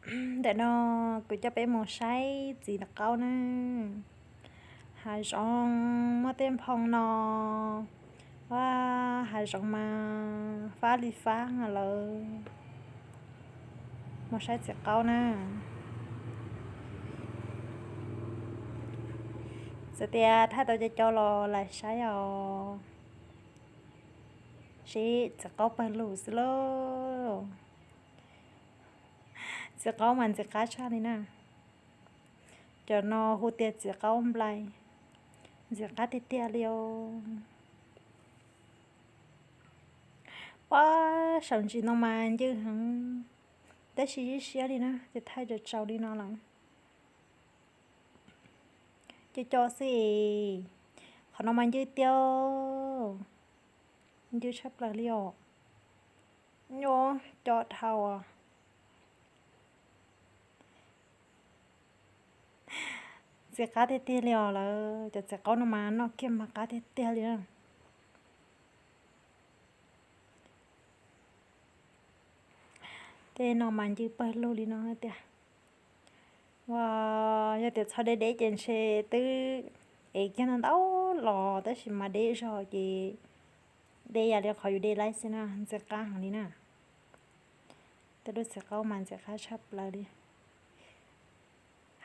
Ntawm no kuv coj peb mus saib txiv qaub na. Hav zoov muaj tej nphoo no, ua, hav zoov mas fab li fab lawm. Mus saib txiv qaub na. Txawm tias thaij tau cov cov los lam saib os. Seb txiv qaub pawg lug xwb lauj. Txiv qaub mas ntxim qab tshaj li na. Cov no hu tias txiv qaub nplai, ntxim qab tiag tiag li os. Pab saum ntsis no mas ncw heev, tab sis ib siab li na ces thaij tsaus tsaus li no lawm. Cov cov xwb, qhov no mas ncw tiag, ncw tshaj plaws li os. Nyuaj cov dhau. Ntxim qab tiag tiag li os lawm, cov txiv qaub no mas noj kiag mas qab tiag tiag li na. Tej no mas ncw pawg lug li no tiag. Ua, yog tias txhob deb deb ces ntshe twb ev kiag ntau ntau los tab sis mas deb zog ces deb yam li qhov yus de laib xwb na, ntxim qab heev li na. Tej lub txiv qaub mas ntxim qab tshaj plaws li.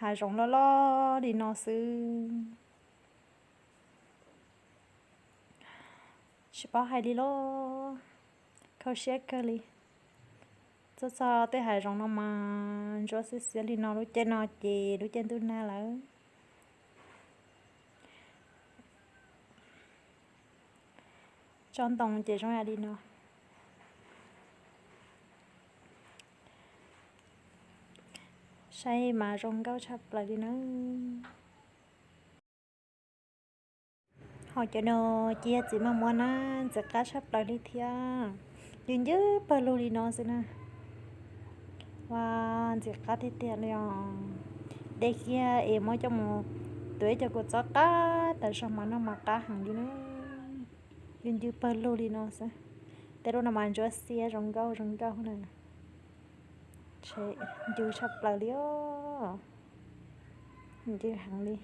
Hav zoov loj loj li no xwb. Tsis paub hais li lauj, kho siab kawg li. Txog txog tej hav zoov no mas ntsuab xiab xiab li no, lub caij no ces lub caij ntuj nag lawm. Tsob ntoo ces zoo li no. Saib mas zoo nkauj tshaj plaws li na. Ho cov no ces yog txiv maj muam na, ntxim qab tshaj plaws li thiab. Ncw ncw pawg lug li no xwb na. Ua, ntxim qab tiag tiag li os. De kiag es muab coj mus tuav ib co kua txob qab tas zog mas noj mas qab heev li na. Ncw ncw pawg lug li no xwb. Tej lub no mas ntsuab xiab zoo nkauj zoo nkauj na. Ncw tshaj plaws li os. Ncw heev li.